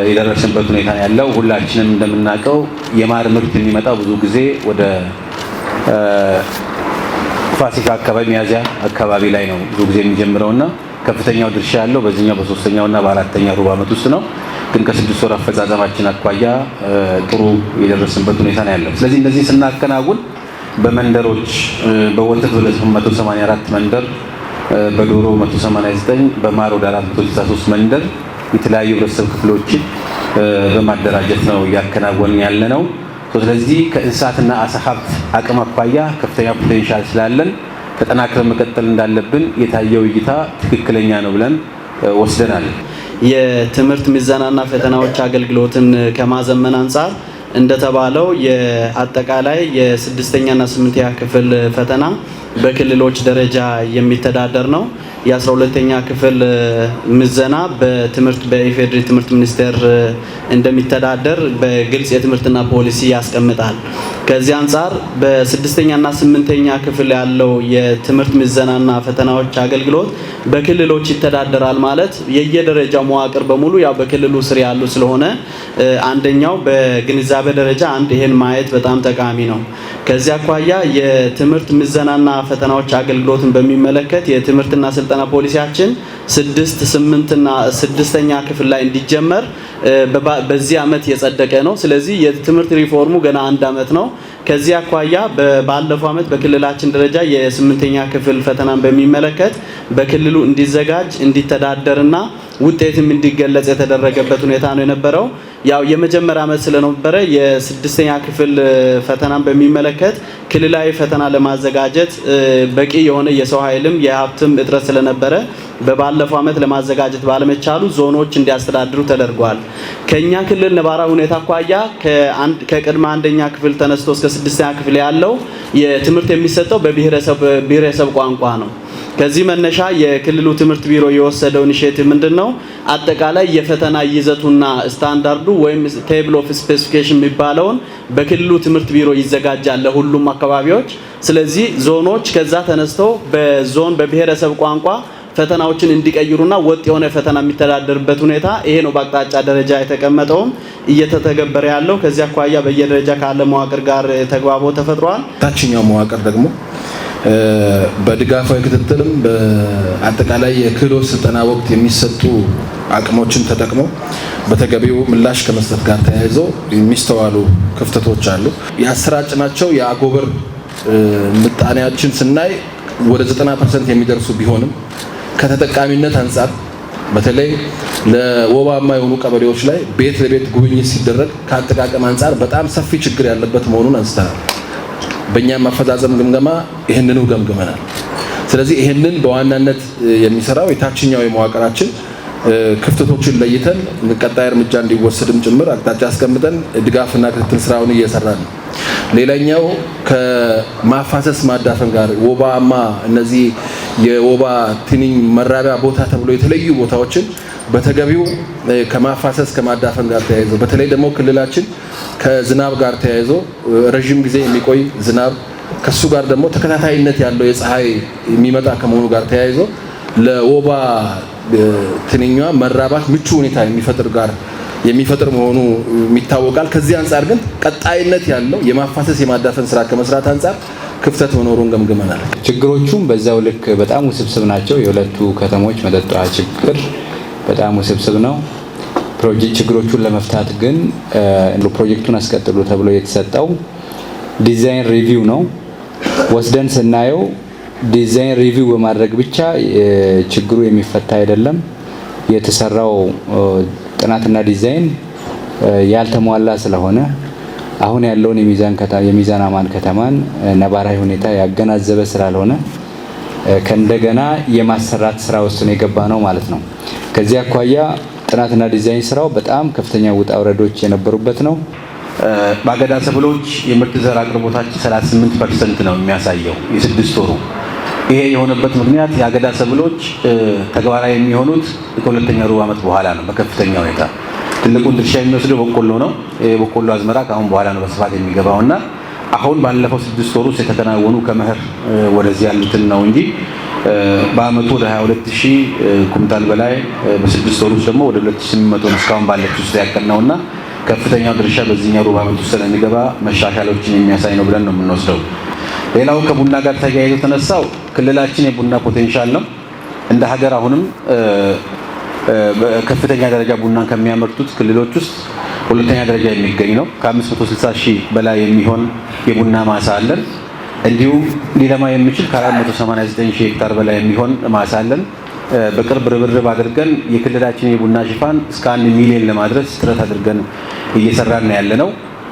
የደረስንበት ሁኔታ ነው ያለው። ሁላችንም እንደምናውቀው የማር ምርት የሚመጣው ብዙ ጊዜ ወደ ፋሲካ አካባቢ፣ ሚያዝያ አካባቢ ላይ ነው ብዙ ጊዜ የሚጀምረውና ከፍተኛው ድርሻ ያለው በዚህኛው በሶስተኛውና በአራተኛው ሩብ ዓመት ውስጥ ነው። ግን ከ6 ወር አፈጻጸማችን አኳያ ጥሩ የደረስንበት ሁኔታ ነው ያለው። ስለዚህ እነዚህ ስናከናውን በመንደሮች በወተት ወደ 184 መንደር፣ በዶሮ 189፣ በማር ወደ 463 መንደር የተለያዩ ህብረተሰብ ክፍሎችን በማደራጀት ነው እያከናወንን ያለ ነው። ስለዚህ ከእንስሳትና አሳ ሀብት አቅም አኳያ ከፍተኛ potential ስላለን ተጠናክረን መቀጠል እንዳለብን የታየው እይታ ትክክለኛ ነው ብለን ወስደናል። የትምህርት ምዘናና ፈተናዎች አገልግሎትን ከማዘመን አንጻር እንደተባለው የአጠቃላይ የስድስተኛና ስምንተኛ ክፍል ፈተና በክልሎች ደረጃ የሚተዳደር ነው። የ12ኛ ክፍል ምዘና በትምህርት በኢፌዴሪ ትምህርት ሚኒስቴር እንደሚተዳደር በግልጽ የትምህርትና ፖሊሲ ያስቀምጣል። ከዚህ አንጻር በስድስተኛና ስምንተኛ ክፍል ያለው የትምህርት ምዘናና ፈተናዎች አገልግሎት በክልሎች ይተዳደራል ማለት የየደረጃው መዋቅር በሙሉ ያው በክልሉ ስር ያሉ ስለሆነ አንደኛው በግንዛቤ ደረጃ አንድ ይሄን ማየት በጣም ጠቃሚ ነው። ከዚህ አኳያ የትምህርት ምዘናና ፈተናዎች አገልግሎትን በሚመለከት የትምህርትና ስልጠና ፖሊሲያችን ስድስት፣ ስምንትና ስድስተኛ ክፍል ላይ እንዲጀመር በዚህ አመት የጸደቀ ነው። ስለዚህ የትምህርት ሪፎርሙ ገና አንድ አመት ነው። ከዚህ አኳያ ባለፈው አመት በክልላችን ደረጃ የስምንተኛ ክፍል ፈተናን በሚመለከት በክልሉ እንዲዘጋጅ፣ እንዲተዳደርና ውጤትም እንዲገለጽ የተደረገበት ሁኔታ ነው የነበረው። ያው የመጀመሪያ አመት ስለነበረ የስድስተኛ ክፍል ፈተናን በሚመለከት ክልላዊ ፈተና ለማዘጋጀት በቂ የሆነ የሰው ኃይልም የሀብትም እጥረት ስለነበረ በባለፈው አመት ለማዘጋጀት ባለመቻሉ ዞኖች እንዲያስተዳድሩ ተደርጓል። ከኛ ክልል ነባራዊ ሁኔታ አኳያ ከቅድመ አንደኛ ክፍል ተነስቶ እስከ ስድስተኛ ክፍል ያለው የትምህርት የሚሰጠው በብሔረሰብ ቋንቋ ነው። ከዚህ መነሻ የክልሉ ትምህርት ቢሮ የወሰደው initiative ምንድነው? አጠቃላይ የፈተና ይዘቱና ስታንዳርዱ ወይም table of specification የሚባለውን በክልሉ ትምህርት ቢሮ ይዘጋጃል ለሁሉም አካባቢዎች። ስለዚህ ዞኖች ከዛ ተነስተው በዞን በብሔረሰብ ቋንቋ ፈተናዎችን እንዲቀይሩና ወጥ የሆነ ፈተና የሚተዳደርበት ሁኔታ ይሄ ነው በአቅጣጫ ደረጃ የተቀመጠውም እየተተገበረ ያለው። ከዚህ አኳያ በየደረጃ ካለ መዋቅር ጋር ተግባቦት ተፈጥሯል። ታችኛው መዋቅር ደግሞ በድጋፋዊ ክትትልም በአጠቃላይ የክህሎት ስልጠና ወቅት የሚሰጡ አቅሞችን ተጠቅሞ በተገቢው ምላሽ ከመስጠት ጋር ተያይዞ የሚስተዋሉ ክፍተቶች አሉ። ያሰራጭናቸው የአጎበር ምጣኔያችን ስናይ ወደ 90% የሚደርሱ ቢሆንም ከተጠቃሚነት አንጻር በተለይ ለወባማ የሆኑ ቀበሌዎች ላይ ቤት ለቤት ጉብኝት ሲደረግ ከአጠቃቀም አንጻር በጣም ሰፊ ችግር ያለበት መሆኑን አንስተናል። በእኛም አፈጻጸም ግምገማ ይህንኑ ገምግመናል። ስለዚህ ይህንን በዋናነት የሚሰራው የታችኛው የመዋቅራችን ክፍተቶችን ለይተን ቀጣይ እርምጃ እንዲወሰድም ጭምር አቅጣጫ አስቀምጠን ድጋፍና ክትትል ስራውን እየሰራ ነው። ሌላኛው ከማፋሰስ ማዳፈን ጋር ወባማ እነዚህ የወባ ትንኝ መራቢያ ቦታ ተብሎ የተለዩ ቦታዎችን በተገቢው ከማፋሰስ ከማዳፈን ጋር ተያይዞ በተለይ ደግሞ ክልላችን ከዝናብ ጋር ተያይዞ ረዥም ጊዜ የሚቆይ ዝናብ ከሱ ጋር ደግሞ ተከታታይነት ያለው የፀሐይ የሚመጣ ከመሆኑ ጋር ተያይዞ ለወባ ትንኟ መራባት ምቹ ሁኔታ የሚፈጥር መሆኑ ይታወቃል። ከዚህ አንጻር ግን ቀጣይነት ያለው የማፋሰስ የማዳፈን ስራ ከመስራት አንጻር ክፍተት መኖሩን ገምግመናል። ችግሮቹም በዛው ልክ በጣም ውስብስብ ናቸው። የሁለቱ ከተሞች መጠጥ ውሃ ችግር በጣም ውስብስብ ነው። ችግሮቹን ለመፍታት ግን ፕሮጀክቱን አስቀጥሉ ተብሎ የተሰጠው design review ነው። ወስደን ስናየው design review በማድረግ ብቻ ችግሩ የሚፈታ አይደለም። የተሰራው ጥናትና ዲዛይን ያልተሟላ ስለሆነ አሁን ያለውን የሚዛን አማን ከተማን ነባራዊ ሁኔታ ያገናዘበ ስላልሆነ ከእንደገና የማሰራት ስራ ውስጥ ነው የገባ ነው ማለት ነው። ከዚህ አኳያ ጥናትና ዲዛይን ስራው በጣም ከፍተኛ ውጣ ውረዶች የነበሩበት ነው። በአገዳ ሰብሎች የምርጥ ዘር አቅርቦታችን 38% ነው የሚያሳየው የስድስት ወሩ። ይሄ የሆነበት ምክንያት የአገዳ ሰብሎች ተግባራዊ የሚሆኑት ከሁለተኛ ሩብ ዓመት በኋላ ነው። በከፍተኛ ሁኔታ ትልቁን ድርሻ የሚወስደው በቆሎ ነው። የበቆሎ አዝመራ ከአሁን በኋላ ነው በስፋት የሚገባውና አሁን ባለፈው 6 ወር ውስጥ የተከናወኑ ከመኸር ወደዚህ ያሉትን ነው እንጂ በአመቱ ወደ 22,000 ኩንታል በላይ፣ በ6 ወር ውስጥ ደግሞ ወደ 2800 እስካሁን ባለች ውስጥ ያቀድነውና ከፍተኛው ድርሻ በዚህኛው ሩብ ዓመት ውስጥ ስለሚገባ መሻሻሎችን የሚያሳይ ነው ብለን ነው የምንወስደው። ሌላው ከቡና ጋር ተያይዞ ተነሳው ክልላችን የቡና potential ነው። እንደ ሀገር አሁንም በከፍተኛ ደረጃ ቡናን ከሚያመርቱት ክልሎች ውስጥ ሁለተኛ ደረጃ የሚገኝ ነው። ከ560 ሺህ በላይ የሚሆን የቡና ማሳ አለን። እንዲሁም ሊለማ የሚችል ከ489 ሺህ ሄክታር በላይ የሚሆን ማሳ አለን። በቅርብ ርብርብ አድርገን የክልላችን የቡና ሽፋን እስከ 1 ሚሊዮን ለማድረስ ጥረት አድርገን እየሰራን ያለ ነው።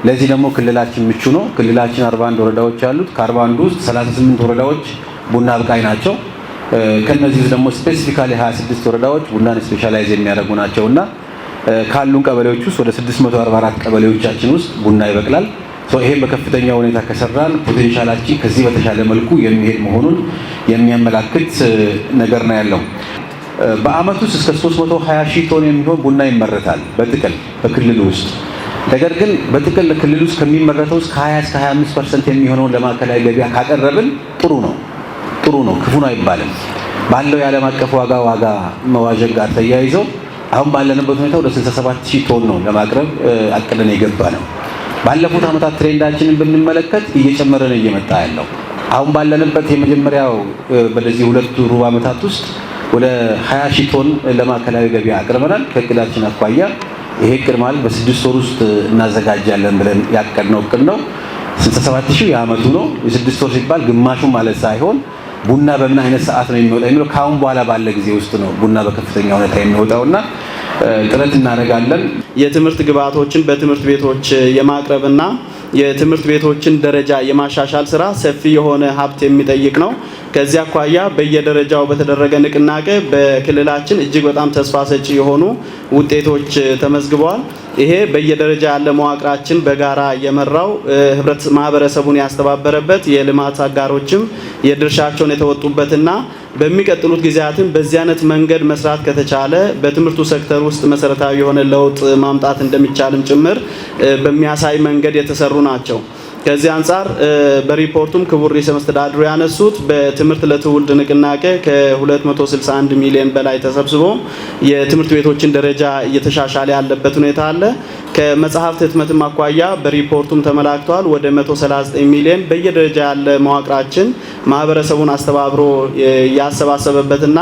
ለዚህ ደግሞ ክልላችን ምቹ ነው። ክልላችን 41 ወረዳዎች አሉት። ከ41 ውስጥ 38 ወረዳዎች ቡና አብቃይ ናቸው። ከነዚህ ውስጥ ደግሞ specifically 26 ወረዳዎች ቡናን specialize የሚያደርጉ ናቸው እና ካሉን ቀበሌዎች ውስጥ ወደ 644 ቀበሌዎቻችን ውስጥ ቡና ይበቅላል። ይሄን በከፍተኛ ሁኔታ ከሰራን potential ኣችን ከዚህ በተሻለ መልኩ የሚሄድ መሆኑን የሚያመላክት ነገር ነው ያለው። በአመት ውስጥ እስከ 320 ሺህ ቶን የሚሆን ቡና ይመረታል በጥቅል በክልሉ ውስጥ። ነገር ግን በጥቅል ክልል ውስጥ ከሚመረተው ውስጥ ከ20 እስከ 25% የሚሆነውን ለማዕከላዊ ገበያ ካቀረብን ጥሩ ነው፣ ጥሩ ነው፣ ክፉ ነው አይባልም። ባለው የዓለም አቀፍ ዋጋ መዋዠቅ ጋር ተያይዘው አሁን ባለንበት ሁኔታ ወደ 67 ሺህ ቶን ነው ለማቅረብ አቅደን የገባ ነው። ባለፉት ዓመታት trend ኣችንን ብንመለከት እየጨመረ ነው እየመጣ ያለው። አሁን ባለንበት የመጀመሪያው በዚህ ሁለቱ ሩብ ዓመታት ውስጥ ወደ 20 ሺህ ቶን ለማዕከላዊ ገበያ አቅርበናል። ከእቅዳችን አኳያ ይሄ እቅድ ማለት በ6 ወር ውስጥ እናዘጋጃለን ብለን ያቀድነው እቅድ ነው። 67 ሺህ የዓመቱ ነው። የ6 ወር ሲባል ግማሹ ማለት ሳይሆን ቡና በምን አይነት ሰዓት ነው የሚወጣ የሚለው ከአሁን በኋላ ባለ ጊዜ ውስጥ ነው ቡና በከፍተኛ ሁኔታ የሚወጣውና ጥረት እናደርጋለን። የትምህርት ግብዓቶችን በትምህርት ቤቶች የማቅረብና የትምህርት ቤቶችን ደረጃ የማሻሻል ስራ ሰፊ የሆነ ሀብት የሚጠይቅ ነው። ከዚህ አኳያ በየደረጃው በተደረገ ንቅናቄ በክልላችን እጅግ በጣም ተስፋ ሰጪ የሆኑ ውጤቶች ተመዝግበዋል። ይሄ በየደረጃ ያለ መዋቅራችን በጋራ የመራው፣ ህብረት ማህበረሰቡን ያስተባበረበት፣ የልማት አጋሮችም የድርሻቸውን የተወጡበትና በሚቀጥሉት ጊዜያትም በዚህ አይነት መንገድ መስራት ከተቻለ በትምህርቱ ሴክተር ውስጥ መሰረታዊ የሆነ ለውጥ ማምጣት እንደሚቻልም ጭምር በሚያሳይ መንገድ የተሰሩ ናቸው። ከዚህ አንጻር በሪፖርቱም ክቡር ርዕሰ መስተዳድሩ ያነሱት በትምህርት ለትውልድ ንቅናቄ ከ261 ሚሊዮን በላይ ተሰብስቦ የትምህርት ቤቶችን ደረጃ እየተሻሻለ ያለበት ሁኔታ አለ። ከመጽሐፍት ህትመትም አኳያ በሪፖርቱም ተመላክቷል። ወደ 139 ሚሊዮን በየደረጃ ያለ መዋቅራችን ማህበረሰቡን አስተባብሮ ያሰባሰበበትና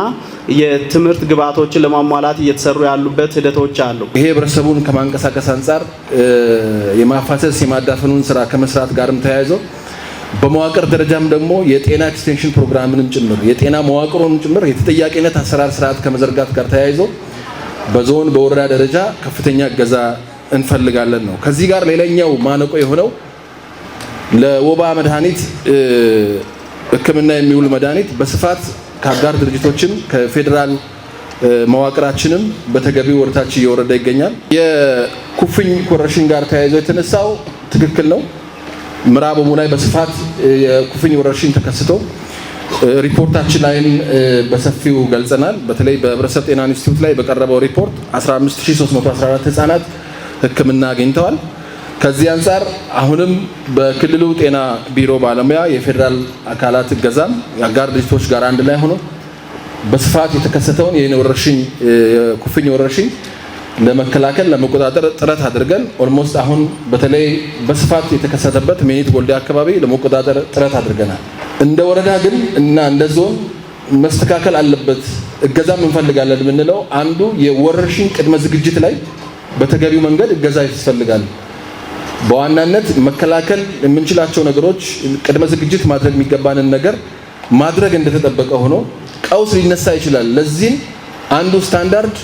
የትምህርት ግብዓቶችን ለማሟላት እየተሰሩ ያሉበት ሂደቶች አሉ። ይሄ ህብረተሰቡን ከማንቀሳቀስ አንጻር የማፋሰስ የማዳፈኑን ስራ ከመስራት ጋርም ተያይዞ በመዋቅር ደረጃም ደግሞ የጤና ኤክስቴንሽን ፕሮግራምንም ጭምር የጤና መዋቅሩንም ጭምር የተጠያቂነት አሰራር ስርዓት ከመዘርጋት ጋር ተያይዞ በዞን በወረዳ ደረጃ ከፍተኛ እገዛ እንፈልጋለን ነው። ከዚህ ጋር ሌላኛው ማነቆ የሆነው ለወባ መድኃኒት ሕክምና የሚውል መድኃኒት በስፋት ከአጋር ድርጅቶችም ከፌዴራል መዋቅራችንም በተገቢው ወደታች እየወረደ ይገኛል። የኩፍኝ ወረርሽኝ ጋር ተያይዞ የተነሳው ትክክል ነው። ምዕራብ ኦሞ ላይ በስፋት የኩፍኝ ወረርሽኝ ተከስቶ ሪፖርታችን ላይም በሰፊው ገልጸናል። በተለይ በህብረተሰብ ጤና ኢንስቲትዩት ላይ በቀረበው ሪፖርት 15314 ህጻናት ሕክምና አግኝተዋል። ከዚህ አንጻር አሁንም በክልሉ ጤና ቢሮ ባለሙያ የፌዴራል አካላት እገዛም የአጋር ድርጅቶች ጋር አንድ ላይ ሆኖ በስፋት የተከሰተውን ይህን ወረርሽኝ የኩፍኝ ወረርሽኝ ለመከላከል ለመቆጣጠር ጥረት አድርገን almost አሁን በተለይ በስፋት የተከሰተበት ሜኒት ጎልዴ አካባቢ ለመቆጣጠር ጥረት አድርገናል። እንደ ወረዳ ግን እና እንደ ዞን መስተካከል አለበት እገዛም እንፈልጋለን የምንለው አንዱ የወረርሽኝ ቅድመ ዝግጅት ላይ በተገቢው መንገድ እገዛ ያስፈልጋል። በዋናነት መከላከል የምንችላቸው ነገሮች ቅድመ ዝግጅት ማድረግ የሚገባንን ነገር ማድረግ እንደተጠበቀ ሆኖ ቀውስ ሊነሳ ይችላል። ለዚህም አንዱ standard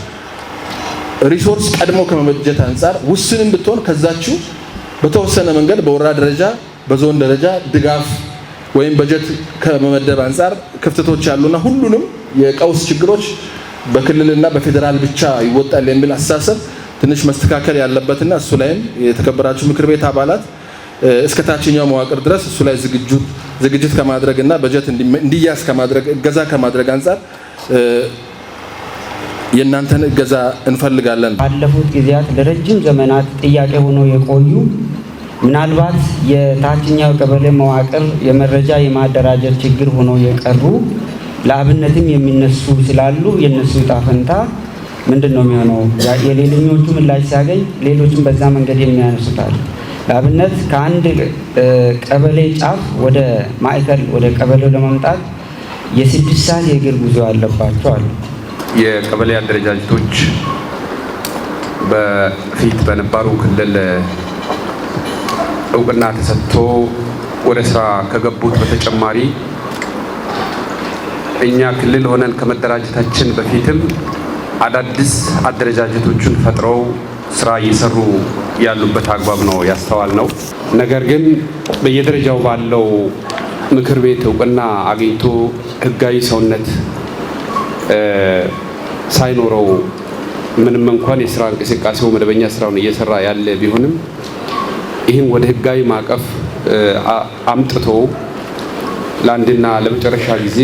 resource ቀድሞ ከመበጀት አንጻር ውስንም ብትሆን ከዛችሁ በተወሰነ መንገድ በወረዳ ደረጃ በዞን ደረጃ ድጋፍ ወይም በጀት ከመመደብ አንጻር ክፍተቶች ያሉና ሁሉንም የቀውስ ችግሮች በክልልና በፌዴራል ብቻ ይወጣል የሚል አስተሳሰብ ትንሽ መስተካከል ያለበትና እሱ ላይም የተከበራችሁ ምክር ቤት አባላት እስከ ታችኛው መዋቅር ድረስ እሱ ላይ ዝግጅት ከማድረግና በጀት እንዲያዝ ከማድረግ እገዛ ከማድረግ አንጻር የእናንተን እገዛ እንፈልጋለን። ባለፉት ጊዜያት ለረጅም ዘመናት ጥያቄ ሆኖ የቆዩ ምናልባት የታችኛው ቀበሌ መዋቅር የመረጃ የማደራጀት ችግር ሆኖ የቀሩ ለአብነትም የሚነሱ ስላሉ የነሱ ዕጣ ፈንታ ምንድን ነው የሚሆነው? የሌሎቹ ምላሽ ሲያገኝ ሌሎችም በዛ መንገድ የሚያነሱታል። ለአብነት ከአንድ ቀበሌ ጫፍ ወደ ማዕከል ወደ ቀበሌው ለመምጣት የ6 ሰዓት የእግር ጉዞ ያለባቸው አሉ። የቀበሌ አደረጃጀቶች በፊት በነባሩ ክልል እውቅና ተሰጥቶ ወደ ስራ ከገቡት በተጨማሪ እኛ ክልል ሆነን ከመደራጀታችን በፊትም አዳዲስ አደረጃጀቶችን ፈጥረው ስራ እየሰሩ ያሉበት አግባብ ነው ያስተዋል ነው። ነገር ግን በየደረጃው ባለው ምክር ቤት እውቅና አግኝቶ ህጋዊ ሰውነት ሳይኖረው ምንም እንኳን የስራ እንቅስቃሴው መደበኛ ስራውን እየሰራ ያለ ቢሆንም ይህን ወደ ህጋዊ ማዕቀፍ አምጥቶ ለአንድና ለመጨረሻ ጊዜ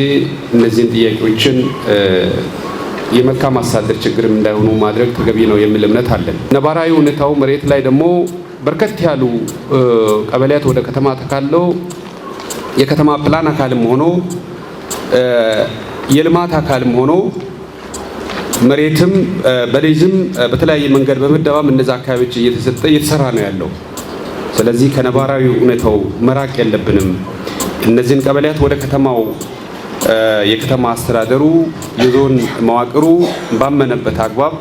እነዚህን ጥያቄዎችን የመልካም አስተዳደር ችግርም እንዳይሆኑ ማድረግ ተገቢ ነው የሚል እምነት አለን። ነባራዊ ሁኔታው መሬት ላይ ደግሞ በርከት ያሉ ቀበሌያት ወደ ከተማ ተካለው የከተማ ፕላን አካልም ሆኖ የልማት አካልም ሆኖ መሬትም በሊዝም በተለያየ መንገድ በምደባም እነዛ አካባቢዎች እየተሰጠ እየተሰራ ነው ያለው። ስለዚህ ከነባራዊ ሁኔታው መራቅ የለብንም። እነዚህን ቀበሌያት ወደ ከተማው የከተማ አስተዳደሩ የዞን መዋቅሩ ባመነበት አግባብ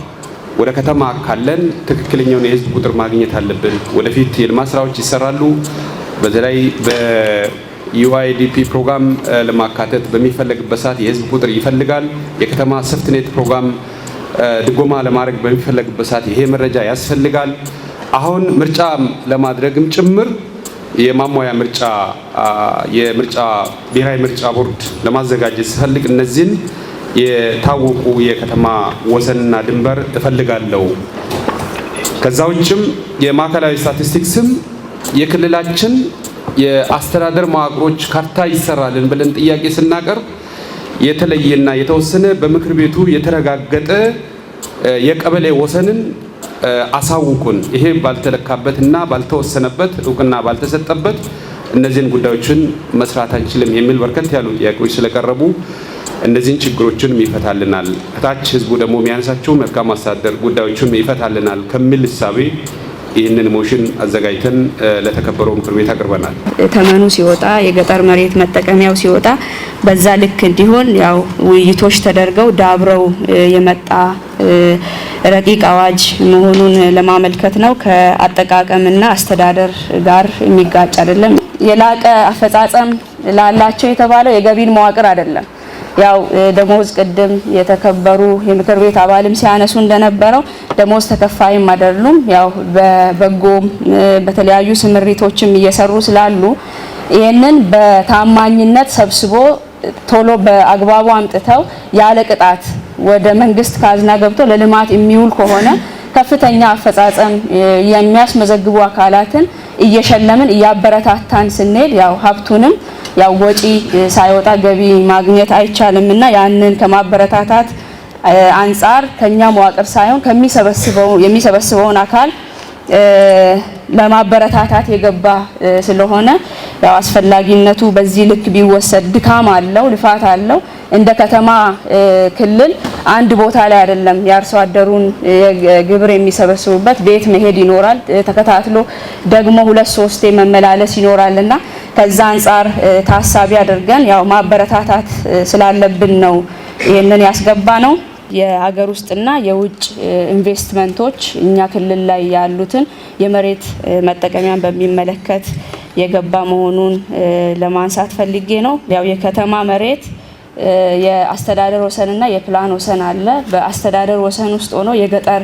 ወደ ከተማ ካለን ትክክለኛውን የህዝብ ቁጥር ማግኘት አለብን። ወደፊት የልማት ስራዎች ይሰራሉ። በዚህ ላይ በ UIDP ፕሮግራም ለማካተት በሚፈለግበት ሰዓት የህዝብ ቁጥር ይፈልጋል። የከተማ safety net ፕሮግራም ድጎማ ለማድረግ በሚፈለግበት ሰዓት ይሄ መረጃ ያስፈልጋል። አሁን ምርጫ ለማድረግም ጭምር የማሟያ ምርጫ የምርጫ ብሔራዊ ምርጫ ቦርድ ለማዘጋጀት ሲፈልግ እነዚህን የታወቁ የከተማ ወሰንና ድንበር እፈልጋለሁ። ከዛ ውጭም የማዕከላዊ ስታቲስቲክስም የክልላችን የአስተዳደር መዋቅሮች ካርታ ይሰራልን ብለን ጥያቄ ስናቀርብ የተለየና የተወሰነ በምክር ቤቱ የተረጋገጠ የቀበሌ ወሰንን አሳውቁን። ይሄ ባልተለካበትና ባልተወሰነበት እውቅና ባልተሰጠበት እነዚህን ጉዳዮችን መስራት አንችልም የሚል በርከት ያሉ ጥያቄዎች ስለቀረቡ እነዚህን ችግሮችንም ይፈታልናል፣ ከታች ህዝቡ ደግሞ የሚያነሳቸው መልካም አስተዳደር ጉዳዮችን ይፈታልናል ከሚል እሳቤ ይህንን motion አዘጋጅተን ለተከበረው ምክር ቤት አቅርበናል። ተመኑ ሲወጣ የገጠር መሬት መጠቀሚያው ሲወጣ በዛ ልክ እንዲሆን ያው ውይይቶች ተደርገው ዳብረው የመጣ ረቂቅ አዋጅ መሆኑን ለማመልከት ነው። ከአጠቃቀምና አስተዳደር ጋር የሚጋጭ አይደለም። የላቀ አፈጻጸም ላላቸው የተባለው የገቢን መዋቅር አይደለም። ያው ደሞዝ ቅድም የተከበሩ የምክር ቤት አባልም ሲያነሱ እንደነበረው ደሞዝ ተከፋይም አይደሉም። ያው በበጎም በተለያዩ ስምሪቶችም እየሰሩ ስላሉ ይህንን በታማኝነት ሰብስቦ ቶሎ በአግባቡ አምጥተው ያለ ቅጣት ወደ መንግስት ካዝና ገብቶ ለልማት የሚውል ከሆነ ከፍተኛ አፈጻጸም የሚያስመዘግቡ አካላትን እየሸለምን እያበረታታን ስንሄድ ያው ሀብቱንም ያው ወጪ ሳይወጣ ገቢ ማግኘት አይቻልምና ያንን ከማበረታታት አንጻር ከኛ መዋቅር ሳይሆን የሚሰበስበውን አካል ለማበረታታት የገባ ስለሆነ ያው አስፈላጊነቱ በዚህ ልክ ቢወሰድ ድካም አለው፣ ልፋት አለው። እንደ ከተማ ክልል አንድ ቦታ ላይ አይደለም የአርሶ አደሩን ግብር የሚሰበስቡበት ቤት መሄድ ይኖራል፣ ተከታትሎ ደግሞ 2-3 መመላለስ ይኖራልና ከዛ አንጻር ታሳቢ አድርገን ያው ማበረታታት ስላለብን ነው ይሄንን ያስገባ ነው። የሀገር ውስጥና የውጭ ኢንቨስትመንቶች እኛ ክልል ላይ ያሉትን የመሬት መጠቀሚያን በሚመለከት የገባ መሆኑን ለማንሳት ፈልጌ ነው። ያው የከተማ መሬት የአስተዳደር ወሰንና የፕላን ወሰን አለ። በአስተዳደር ወሰን ውስጥ ሆኖ የገጠር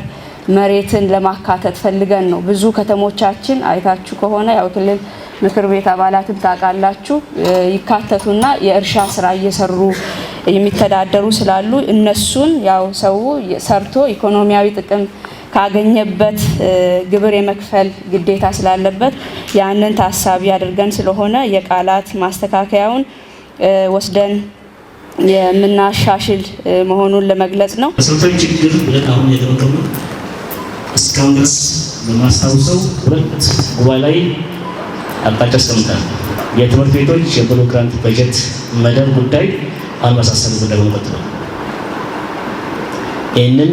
መሬትን ለማካተት ፈልገን ነው። ብዙ ከተሞቻችን አይታችሁ ከሆነ ያው ክልል ምክር ቤት አባላትም ታውቃላችሁ፣ ይካተቱና የእርሻ ስራ እየሰሩ የሚተዳደሩ ስላሉ እነሱን ያው ሰው ሰርቶ ኢኮኖሚያዊ ጥቅም ካገኘበት ግብር የመክፈል ግዴታ ስላለበት ያንን ታሳቢ አድርገን ስለሆነ የቃላት ማስተካከያውን ወስደን የምናሻሽል መሆኑን ለመግለጽ ነው። መሰረታዊ ችግር ብለን አሁን የገመገምነው እስካሁን ድረስ በማስታውሰው 2 ጉባኤ ላይ አቅጣጫ አስቀምጠናል። የትምህርት ቤቶች የ block grant በጀት መደብ ጉዳይ አልመሳሰሉ ጉዳይ በመቀጠል ይህንን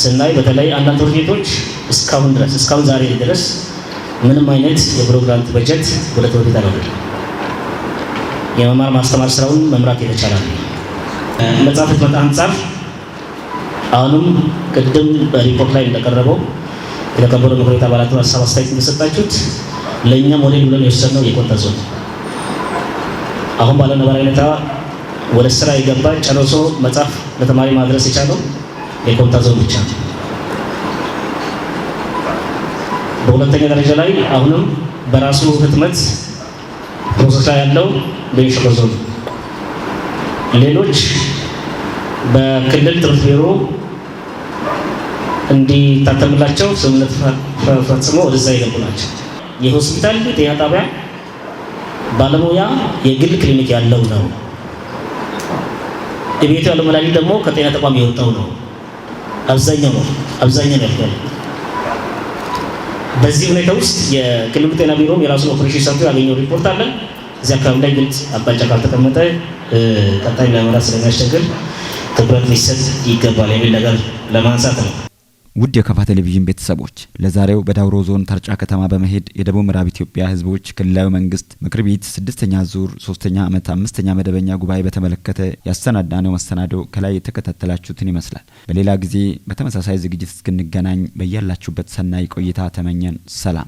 ስናይ በተለይ አንዳንድ ትምህርት ቤቶች እስካሁን ዛሬ ድረስ ምንም አይነት የ block grant በጀት ወደ ትምህርት ቤት አልወረደም። የመማር ማስተማር ስራውን መምራት የተቻለ መጽሐፍ ህትመት አንጻር አሁንም ቅድም በሪፖርት ላይ እንደቀረበው የተከበሩ ምክር ቤት አባላት ሀሳብ አስተያየት እንደሰጣችሁት ለእኛ ሞዴል ብለን የወሰድነው የኮንታ ዞን አሁን ባለው ነባራዊ ሁኔታ ወደ ስራ የገባ ጨርሶ መጽሐፍ ለተማሪ ማድረስ የቻለው የኮንታ ዞን ብቻ ነው። በሁለተኛ ደረጃ ላይ አሁንም በራሱ ህትመት process ላይ ያለው ቤንች ሸኮ ዞን፣ ሌሎች በክልል ትምህርት ቢሮ እንዲታተምላቸው ስምምነት ፈጽሞ ወደዛ የገቡ ናቸው። የሆስፒታል የጤና ጣቢያ ባለሙያ የግል ክሊኒክ ያለው ነው። የቤቱ ያለው መድኃኒት ደግሞ ከጤና ተቋም የወጣው ነው። አብዛኛው ነው። በዚህ ሁኔታ ውስጥ የክልሉ ጤና ቢሮም የራሱን ኦፕሬሽን ሰርቶ ያገኘው ሪፖርት አለ። እዚህ አካባቢ ላይ ግልጽ አቅጣጫ ካልተቀመጠ ቀጣይ ለመምራት ስለሚያስቸግር ትኩረት ሊሰጥ ይገባል የሚል ነገር ለማንሳት ነው። ውድ የከፋ ቴሌቪዥን ቤተሰቦች፣ ለዛሬው በዳውሮ ዞን ታርጫ ከተማ በመሄድ የደቡብ ምዕራብ ኢትዮጵያ ሕዝቦች ክልላዊ መንግስት ምክር ቤት 6ኛ ዙር 3ኛ ዓመት 5ኛ መደበኛ ጉባኤ በተመለከተ ያሰናዳነው መሰናዶ ከላይ የተከታተላችሁትን ይመስላል። በሌላ ጊዜ በተመሳሳይ ዝግጅት እስክንገናኝ በያላችሁበት ሰናይ ቆይታ ተመኘን። ሰላም።